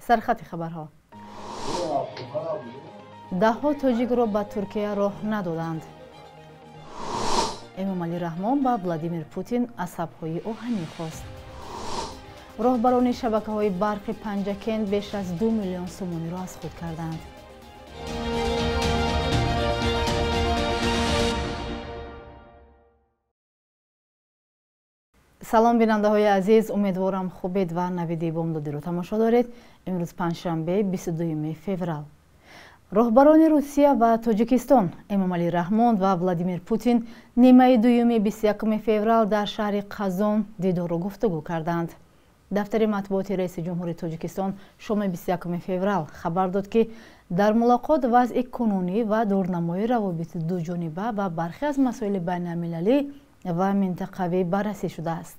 Сархати хабарҳо. Даҳҳо тоҷикро ба Туркия роҳ надоданд. Эмомалӣ Раҳмон ба Владимир Путин асабҳои оҳанӣ хост. Роҳбарони шабакаҳои барқи Панҷакент беш аз 2 миллион сомониро аз худ карданд. Салом бинандаҳои азиз, умедворам хубед ва навиди бомдодиро тамошо доред. Имрӯз панҷшанбе, 22 феврал. Роҳбарони Русия ва Тоҷикистон Эмомалӣ Раҳмон ва Владимир Путин нимаи дуюми 21 феврал дар шаҳри Қазон дидору гуфтугӯ карданд. Дафтари матбуоти раиси ҷумҳури Тоҷикистон шоми 21 феврал хабар дод, ки дар мулоқот вазъи кунунӣ ва дурнамои равобити дуҷониба ва бархе аз масоили байналмилалӣ ва минтақавӣ баррасӣ шудааст.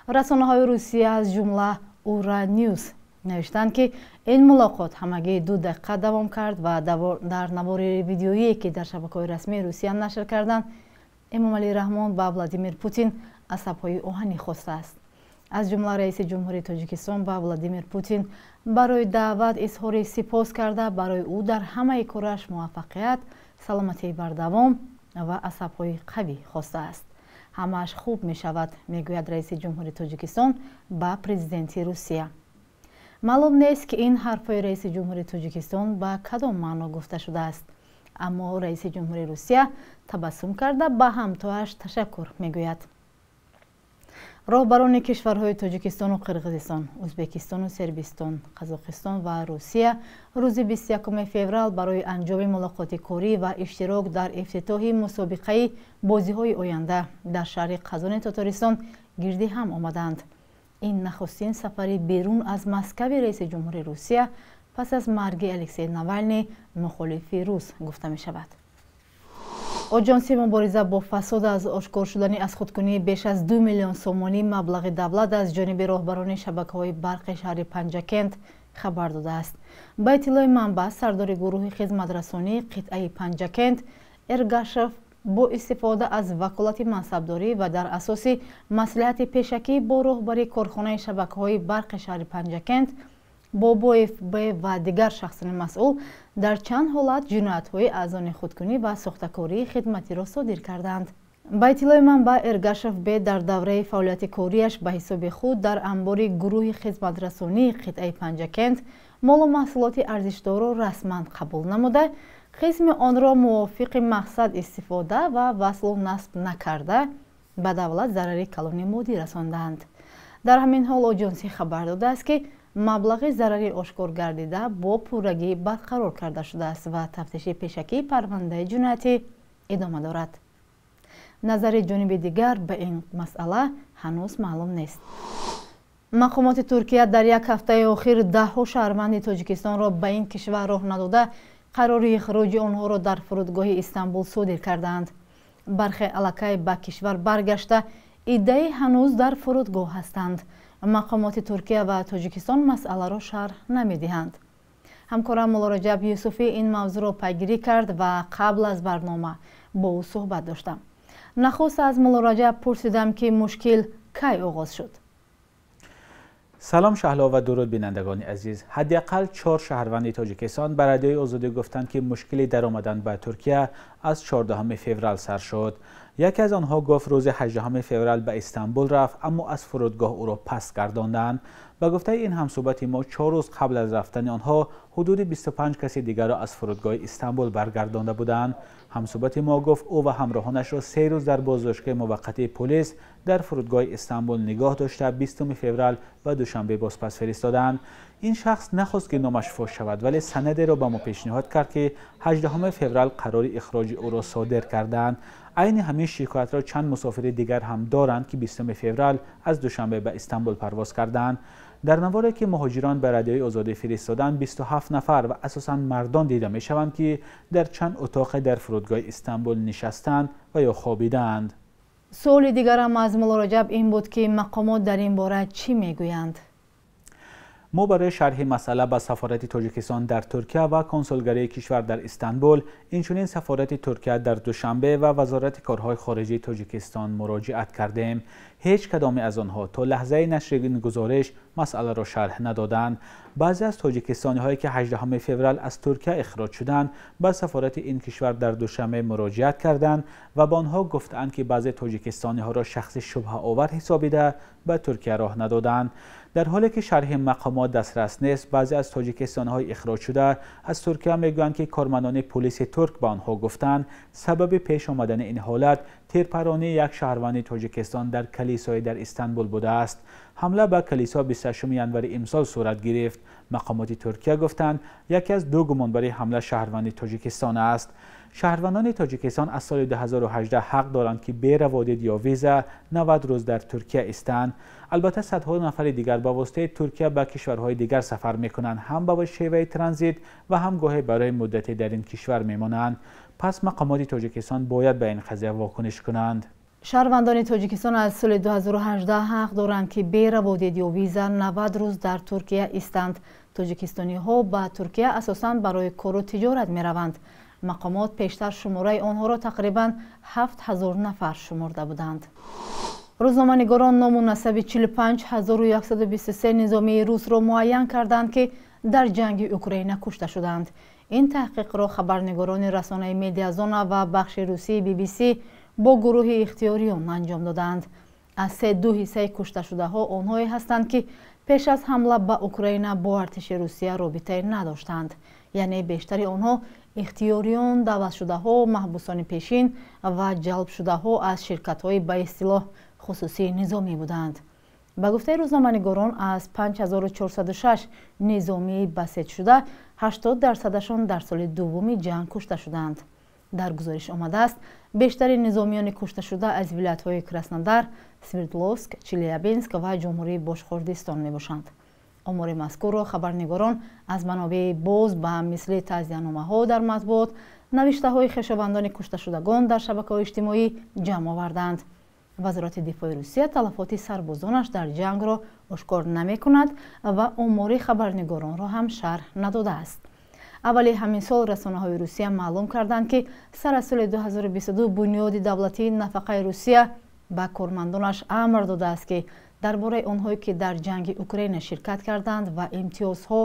Расонаҳои Русия аз ҷумла Ура Ньюс навиштанд, ки ин мулоқот ҳамагӣ 2 дақиқа давом кард ва дар навори видеоие, ки дар шабакаҳои расмии Русия нашр карданд, Эмомалӣ Раҳмон ба Владимир Путин асабҳои оҳанӣ хостааст. Аз ҷумла раиси ҷумҳури Тоҷикистон ба Владимир Путин барои даъват изҳори сипос карда, барои ӯ дар ҳамаи кораш муваффақият, саломатии бардавом ва асабҳои қавӣ хостааст. Ҳамааш хуб мешавад, мегӯяд раиси ҷумҳури Тоҷикистон ба президенти Русия. Маълум нест, ки ин ҳарфҳои раиси ҷумҳури Тоҷикистон ба кадом маъно гуфта шудааст, аммо раиси ҷумҳури Русия табассум карда ба ҳамтоаш ташаккур мегӯяд. Роҳбарони кишварҳои Тоҷикистону Қирғизистон, Ӯзбекистону Сербистон, Қазоқистон ва Русия рӯзи 21 феврал барои анҷоми мулоқоти корӣ ва иштирок дар ифтитоҳи мусобиқаи бозиҳои оянда дар шаҳри Қазони Тотористон гирди ҳам омаданд. Ин нахустин сафари берун аз Москави раиси ҷумҳури Русия пас аз марги Алексей Навалний, мухолифи рус, гуфта мешавад. Оҷонси мубориза бо фасод аз ошкор шудани аз худкунии беш аз 2 миллион сомонӣ маблағи давлат аз ҷониби роҳбарони шабакаҳои барқи шаҳри Панҷакент хабар додааст. Ба иттилои манбаъ, сардори гурӯҳи хизматрасонии қитъаи Панҷакент Эргашев бо истифода аз ваколати мансабдорӣ ва дар асоси маслиҳати пешакӣ бо роҳбари корхонаи шабакаҳои барқи шаҳри Панҷакент Бобоев Б ва дигар шахсони масъул дар чанд ҳолат ҷиноятҳои аз они худкунӣ ва сохтакории хидматиро содир карданд. Ба иттилои манбаъ, Эргашев Б дар давраи фаъолияти кориаш ба ҳисоби худ дар анбори гурӯҳи хизматрасонии қитъаи Панҷакент молу маҳсулоти арзишдорро расман қабул намуда, қисми онро мувофиқи мақсад истифода ва васлу насб накарда ба давлат зарари калони моддӣ расонданд. Дар ҳамин ҳол оҷонсӣ хабар додааст, ки маблағи зарари ошкор гардида бо пуррагӣ барқарор карда шудааст ва тафтиши пешакии парвандаи ҷиноятӣ идома дорад. Назари ҷониби дигар ба ин масъала ҳанӯз маълум нест. Мақомоти Туркия дар як ҳафтаи охир даҳҳо шаҳрванди Тоҷикистонро ба ин кишвар роҳ надода, қарори ихроҷи онҳоро дар фурудгоҳи Истанбул содир кардаанд. Бархе аллакай ба кишвар баргашта, иддаи ҳанӯз дар фурудгоҳ ҳастанд. Мақомоти Туркия ва Тоҷикистон масъаларо шарҳ намедиҳанд. Ҳамкорам Муллораҷаб Юсуфӣ ин мавзӯъро пайгирӣ кард ва қабл аз барнома бо ӯ суҳбат доштам. Нахуст аз Муллораҷаб пурсидам, ки мушкил кай оғоз шуд. Салом Шаҳло ва дуруд бинандагони азиз. Ҳадди ақал 4 шаҳрванди Тоҷикистон ба радиои Озодӣ гуфтанд, ки мушкили даромадан ба Туркия аз 14 феврал сар шуд. Яке аз онҳо гуфт рӯзи 18 феврал ба Истанбул рафт, аммо аз фурудгоҳ ӯро пас гардонданд. Ба гуфтаи ин ҳамсӯҳбати мо, 4 рӯз қабл аз рафтани онҳо ҳудуди 25 каси дигарро аз фурудгоҳи Истанбул баргардонда буданд. Ҳамсӯҳбати мо гуфт ӯ ва ҳамроҳонашро 3 рӯз дар боздоштгоҳи муваққатии полис дар фурудгоҳи Истанбул нигоҳ дошта, 20 феврал ба Душанбе бозпас фиристоданд. Ин шахс нахост, ки номаш фош шавад, вале санадеро ба мо пешниҳод кард, ки 18 феврал қарори ихроҷи ӯро содир карданд. Айни ҳамин шикоятро чанд мусофири дигар ҳам доранд, ки 20 феврал аз Душанбе ба Истанбул парвоз карданд. Дар наворе, ки муҳоҷирон ба радиои Озодӣ фиристоданд, 27 нафар ва асосан мардон дида мешаванд, ки дар чанд утоқе дар фурудгоҳи Истанбул нишастанд ва ё хобидаанд. Суоли дигарам аз Муллораҷаб ин буд, ки мақомот дар ин бора чӣ мегӯянд? Мо барои шарҳи масъала ба сафорати Тоҷикистон дар Туркия ва консулгарии кишвар дар Истанбул, инчунин сафорати Туркия дар Душанбе ва Вазорати корҳои хориҷии Тоҷикистон муроҷиат кардем. Ҳеҷ кадоме аз онҳо то лаҳзаи нашри ин гузориш масъаларо шарҳ надоданд. Баъзе аз тоҷикистониҳое ки 18 феврал аз Туркия ихроҷ шуданд, ба сафорати ин кишвар дар Душанбе муроҷиат карданд ва ба онҳо гуфтанд, ки баъзе тоҷикистониҳоро шахси шубҳаовар ҳисобида ба Туркия роҳ надоданд. Дар ҳоле ки шарҳи мақомот дастрас нест, баъзе аз тоҷикистониҳои ихроҷ шуда аз Туркия мегӯянд, ки кормандони полиси турк ба онҳо гуфтанд сабаби пеш омадани ин ҳолат тирпаронии як шаҳрванди Тоҷикистон дар калисое дар Истанбул будааст. Ҳамла ба калисо 28 январи имсол сурат гирифт. Мақомоти Туркия гуфтанд яке аз ду гумонбари ҳамла шаҳрванди Тоҷикистон аст. Шаҳрвандони Тоҷикистон аз соли 2018 ҳақ доранд, ки бе раводид ё виза 90 рӯз дар Туркия истанд. Албатта садҳо нафари дигар ба воситаи Туркия ба кишварҳои дигар сафар мекунанд, ҳам ба шеваи транзит ва ҳам гоҳе барои муддате дар ин кишвар мемонанд. Пас мақомоти Тоҷикистон бояд ба ин қазия вокуниш кунанд. Шаҳрвандони Тоҷикистон аз соли 2018 ҳақ доранд, ки бе раводид ё виза 90 рӯз дар Туркия истанд. Тоҷикистониҳо ба Туркия асосан барои кору тиҷорат мераванд. Мақомот пештар шумораи онҳоро тақрибан 7000 нафар шумурда буданд. Рӯзноманигорон ному насаби 45123 низомии русро муайян карданд, ки дар ҷанги Украина кушта шуданд. Ин таҳқиқро хабарнигорони расонаи Медиазона ва бахши русии BBC бо гурӯҳи ихтиёриён анҷом доданд. Аз се-ду ҳиссаи кушташудаҳо онҳое ҳастанд, ки пеш аз ҳамла ба Украина бо артиши Русия робитае надоштанд. Яъне бештари онҳо ихтиёриён, даъватшудаҳо, маҳбусони пешин ва ҷалбшудаҳо аз ширкатҳои ба истилоҳ хусусии низомӣ буданд. Ба гуфтаи рӯзноманигорон, аз 5406 низомии басеҷшуда 80%-ашон дар соли дуввуми ҷанг кушта шуданд. Дар гузориш омадааст, бештари низомиёни кушташуда аз вилоятҳои Краснодар, Свердловск, Челябинск ва Ҷумҳурии Бошқурдистон мебошанд. Омори мазкурро хабарнигорон аз манобеи боз ба мисли таъзияномаҳо дар матбуот, навиштаҳои хешовандони кушташудагон дар шабакаҳои иҷтимоӣ ҷамъ оварданд. Вазорати дифои Русия талафоти сарбозонаш дар ҷангро ошкор намекунад ва омори хабарнигоронро ҳам шарҳ надодааст. Аввали ҳамин сол расонаҳои Русия маълум карданд, ки сар аз соли 2022 бунёди давлатии нафақаи Русия ба кормандонаш амр додааст, ки дар бораи онҳое ки дар ҷанги Украина ширкат карданд ва имтиёзҳо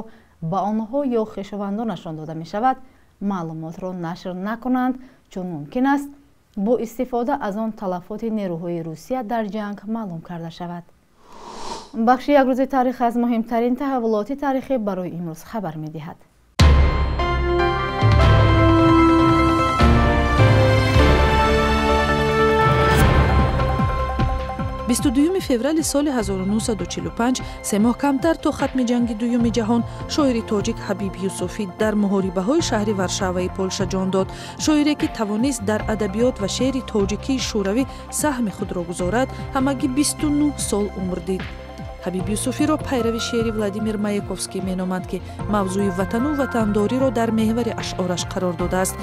ба онҳо ё хешовандонашон дода мешавад, маълумотро нашр накунанд, чун мумкин аст бо истифода аз он талафоти нерӯҳои Русия дар ҷанг маълум карда шавад. Бахши як рӯзи таърих аз муҳимтарин таҳаввулоти таърихӣ барои имрӯз хабар медиҳад. 22 феврали соли 1945, се моҳ камтар то хатми ҷанги дуюми ҷаҳон, шоири тоҷик Ҳабиб Юсуфӣ дар муҳорибаҳои шаҳри Варшаваи Полша ҷон дод. Шоире ки тавонист дар адабиёт ва шеъри тоҷикии шӯравӣ саҳми худро гузорад, ҳамагӣ 29 сол умр дид. Ҳабиб Юсуфиро пайрави шеъри Владимир Маяковский меноманд, ки мавзӯи ватану ватандориро дар меҳвари ашъораш қарор додааст.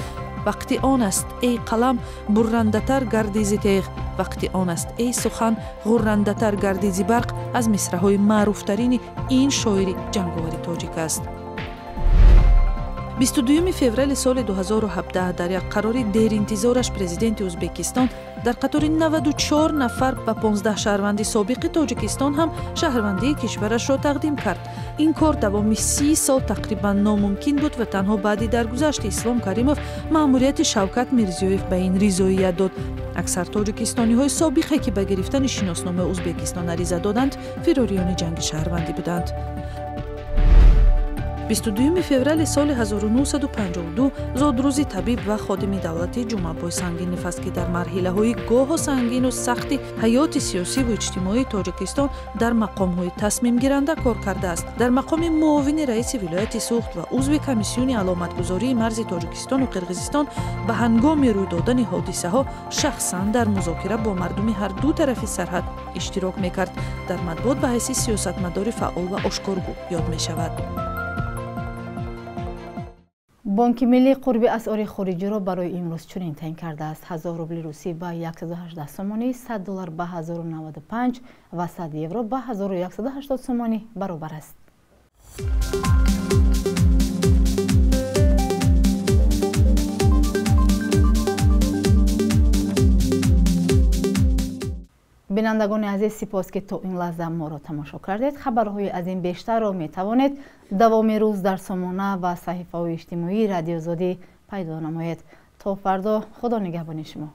Вақти он аст, эй қалам, буррандатар гарди зи теғ, вақти он аст, эй сухан, ғуррандатар гарди зи барқ, аз мисраҳои маъруфтарини ин шоири ҷанговари тоҷик аст. 22 феврали соли 2017 дар як қарори деринтизораш президенти Ӯзбекистон дар қатори 94 нафар ба 15 шаҳрванди собиқи Тоҷикистон ҳам шаҳрвандии кишварашро тақдим кард. Ин кор давоми 30 сол тақрибан номумкин буд ва танҳо баъди даргузашти Ислом Каримов маъмурияти Шавкат Мирзиёев ба ин ризоият дод. Аксар тоҷикистониҳои собиқе ки ба гирифтани шиносномаи Ӯзбекистон ариза доданд, фирориёни ҷанги шаҳрвандӣ буданд. 22 феврали соли 1952 зодрӯзи табиб ва ходими давлати Ҷумъабой Сангинов аст, ки дар марҳилаҳои гоҳу сангину сахти ҳаёти сиёсиву иҷтимоии Тоҷикистон дар мақомҳои тасмимгиранда кор кардааст. Дар мақоми муовини раиси вилояти Суғд ва узви комиссиони аломатгузории марзи Тоҷикистону Қирғизистон ба ҳангоми рӯй додани ҳодисаҳо шахсан дар музокира бо мардуми ҳар ду тарафи сарҳад иштирок мекард. Дар матбуот ба ҳайси сиёсатмадори фаъол ва ошкоргӯ ёд мешавад. Бонки Миллӣ қурби асъори хориҷиро барои имрӯз чунин таъин кардааст: 1000 рубли русӣ ба 118 сомонӣ, 100 доллар ба 1095 ва 100 евро ба 1180 сомонӣ баробар аст. Бинандагони азиз, сипос, ки то ин лаҳза моро тамошо кардед. Хабарҳои аз ин бештарро метавонед давоми рӯз дар сомона ва саҳифаҳои иҷтимоии Радиоозодӣ пайдо намоед. То фардо, Худо нигаҳбони шумо.